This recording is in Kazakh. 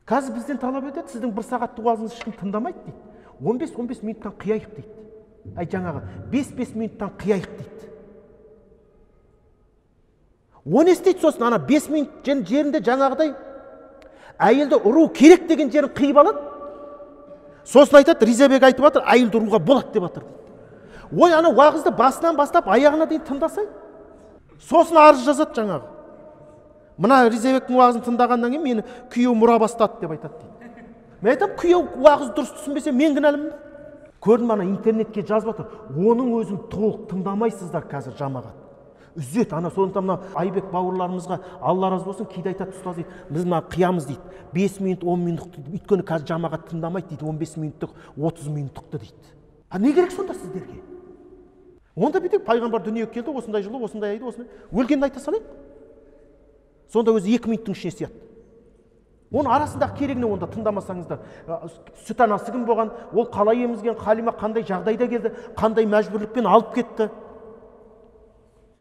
Қазір бізден талап етеді, сіздің бір сағаттық уағызыңызды ешкім тыңдамайды дейді. 15-15 минуттан қияйық дейді. Ай жаңағы 5-5 минуттан қияйық дейді. Оны естейді, сосын ана 5 минут жерінде жаңағыдай әйелді ұру керек деген жерін қиып алады. Сосын айтады, Ризабек айтып жатыр, әйелді ұруға болады деп жатыр дейді. Ой, ана уағызды басынан бастап аяғына дейін тыңдасай. Сосын арыз жазады жаңағы. Мына Ризабектің уағызын тыңдағаннан кейін мені күйеуім ұра бастады деп айтады дейді. Мен айтамын, күйеу уағыз дұрыс түсінбесе мен кінәлімін бе? Көрдім, ана интернетке жазып жатыр. Оның өзін толық тыңдамайсыздар қазір жамағат. Үзет, ана сондықтан мына Айбек бауырларымызға Алла разы болсын, кейде айтады ұстаз дейді, біз мына қиямыз дейді. 5 минут, 10 минут, өйткені қазір жамағат тыңдамайды дейді, 15 минуттық, 30 минуттықты дейді. А не керек сонда сіздерге? Онда бүйтіп пайғамбар дүниеге келді, осындай жылы, осындай айда, осындай өлгенді айта салайық. Сонда өзі 2 минуттың ішіне сияды. Оның арасындағы керегіне онда тыңдамасаңыздар, сүт анасы кім болған, ол қалай емізген, Халима қандай жағдайда келді, қандай мәжбүрлікпен алып кетті.